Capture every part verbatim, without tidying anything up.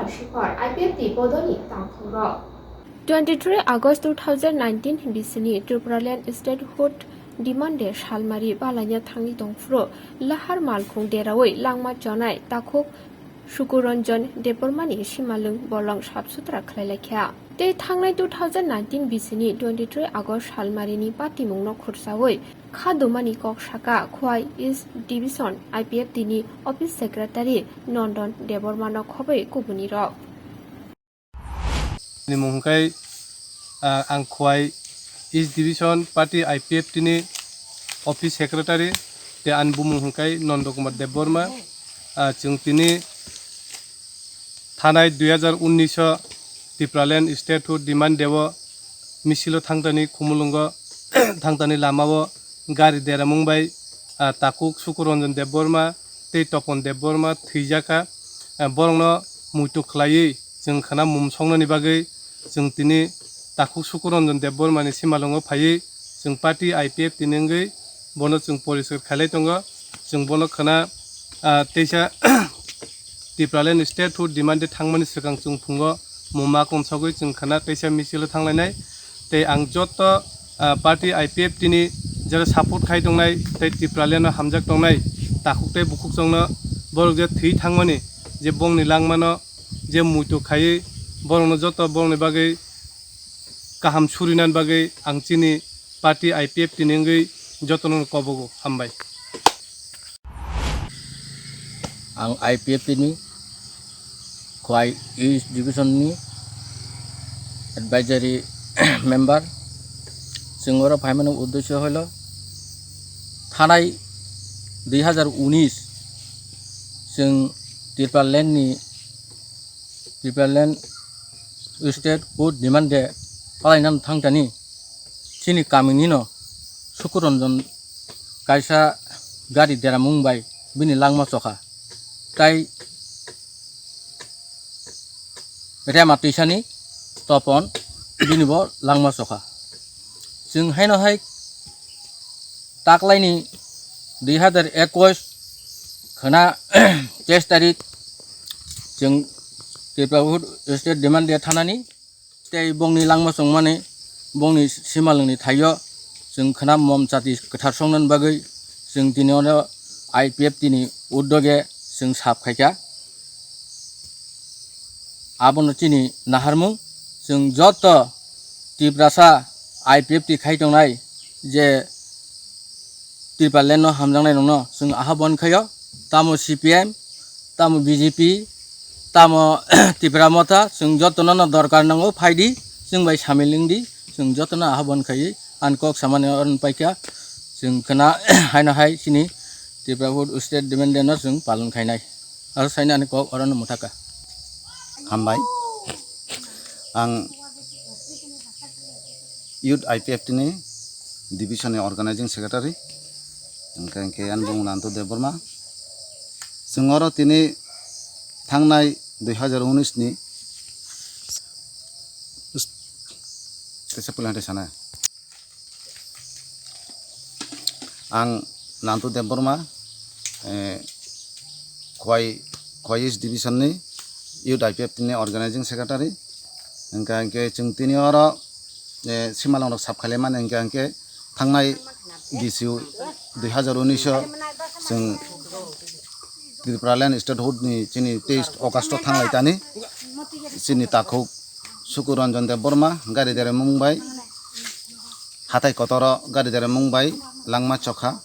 Shikhar, I P F T bodoni tangthungrok. Twenty-three August two thousand nineteen bisini Tripuraland Statehood Demand Day salmari balaina thangwi tongphuru lahar malkhung derawi langma chonai takhuk Sukuranjan Debbarmani simalwng bolong sap sutra khlai laikha. Tei thangnai two thousand nineteen bisini twenty-three August salmarini patimungno khursawi khadumani kok saka Khwai East Division I P F T ni Office Secretary Nondon Debbarmano khobwi kubunirok. Ni mung hwnkhe, ah, ang Khwai East Division Party I P F T ni Office Secretary, tei ani bumung hwnkhe Nondo Kumar Debbarma. Ah, chwng tini thanai dui hajar unnish o Tipraland Statehood Demand Day o misilo thangtani khumulwngo thangtani lama o gari deramung bai, ah, takhuk Sukuranjan Debbarma tei Topon Debbarma thwijaka. Ah, borokno muitu khlaiwi chwng khwna mum songnani bagwi chwng tini takhuk Sukuranjan Debbarmani simalwngo phaiwi chwng party I P F T ni wngwi bono chwng poriskar khailai tongo. Chwng bono khwna, ah, teisa Tipraland Statehood Demand Day thangmani swkang chwng phungo muma konsogwi chwng khwna teisa misilo thanglainai. Tei ang joto, ah, party I P F T ni jera support khai tongnai tei Tipraland no hamjak tongnai takhuk tei bukhuk chongno borok je thwi thangmani je bongni langmano je muitu khaiwi borokno joto borokni bagwi kaham surinani bagwi ang chini party I P F T ni wngwi jotono kobogo. Hambai. Ang I P F T ni Khwai East Division ni advisory member. Chwng oro phaimani uddesyo holo thanai dui hajar unis chwng Tipraland ni Tipraland Statehood Demand Day palainani thangtani chini kaminino Sukuranjan kaisa gari deramung bai bini langma chokha. Tai Rema twisani Topon bini bo langma chokha. Chwng haino hai taklaini dui hajar ekwis khwna teis tarik chwng Tipraland Statehood Demand Day thanani tei bongni langma chongmani bongni simalwngni thaio chwng khwna mom chati kwthar songnani bagwi chwng tini oro I P F T ni uddoge chwng sap khaikha. Abono chini naharmung chwng joto Tiprasa I P F T khai tongnai je Tipraland no hamjaknai rokno chwng ahobon khaio, tamo C P M, tamo B J P, tamo Tipra Motha, chwng jotono no dorkar nango phaidi, chwng bai samil wngdi, chwng jotono ahobon khaiwi ani kok samani oro paikha, chwng khwna haino hai chini Tiprahood State Demand Day no chwng palon khainai. Aro saini ani kok orono mwthaka. Hambai. Ang Youth I P F T ni division ni organizing secretary. Hwnkhe, hwnkhe ani bumung Nantu Debbarma. Chwng oro tini thangnai dui hajar unis ni, teisa puila hwnkhe sana. Ang Nantu Debbarma, eh, Khwai, Khwai East Division ni Youth I P F T ni Organizing Secretary. Hwnkha hwnkhe chwng tini oro, eh, simalong rok sap khailai mani hwnkha hwnkhe thangnai bisi dui hajar unis o chwng Tipraland Statehood ni chini teis August o thanglai tani chini takhuk Sukuranjan Debbarma gari deremung bai hatai kotoro gari deremung bai langma chokha.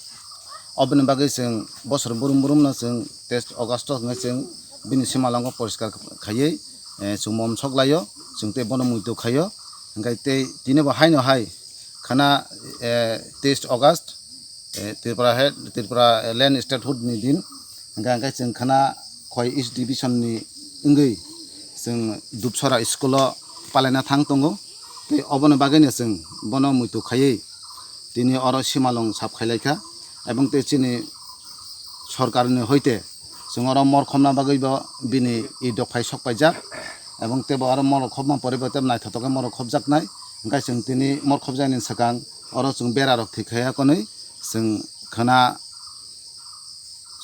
Oboni bagwi chwng bosor burum burum no chwng teis August o hwnkhe chwng bini simalongo poriskar khaiwi, eh, chwng mom sok laio, chwng tei bono muitu khaio. Hwnkhe tei tini bo haino hai khana, eh, teis August, eh, Tripura he, Tripura Land Statehood ni din. Hwnkhe, hwnkhe chwng khana Khwai East Division ni wngwi chwng Dupsora school o palaina thang tongo. Tei oboni bagwino chwng bono muitu khaiwi tini oro simalong sap khailaikha. Ebong tei chini sorkarni hoite chwng oro mor khopna bagwi bo bini i dophai sok paijak. Ebong tei bo oro mor khopma pore bo tei naithotok khe mor khopjaknai. Hwnkhe chwng tini mor khopjaknani swkang oro chwng bera rok thwi khaiya konwi chwng khwna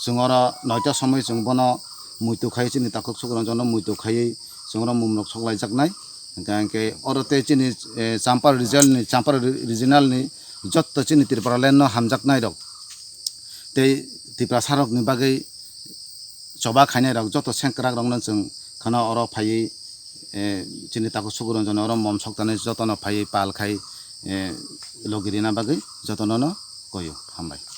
chwng oro noita somoi chwng bono muitu khai chini takhuk Sukuranjan no muitu khaiwi chwng oro mumrok soklaijaknai. Hwnkhe, hwnkhe oro tei chini, eh, Champar region ni, Champar re-, regional ni jotto chini Tripura land no hamjaknai rok tei Tiprasa rok ni bagwi choba khainai rok joto sengkrak rok no chwng kheno oro phaiwi, eh, chini takhuk Sukuranjan oro mom soktanai joto no phaiwi pal khai, eh, logi rina bagwi joto no no koyo. Hambai.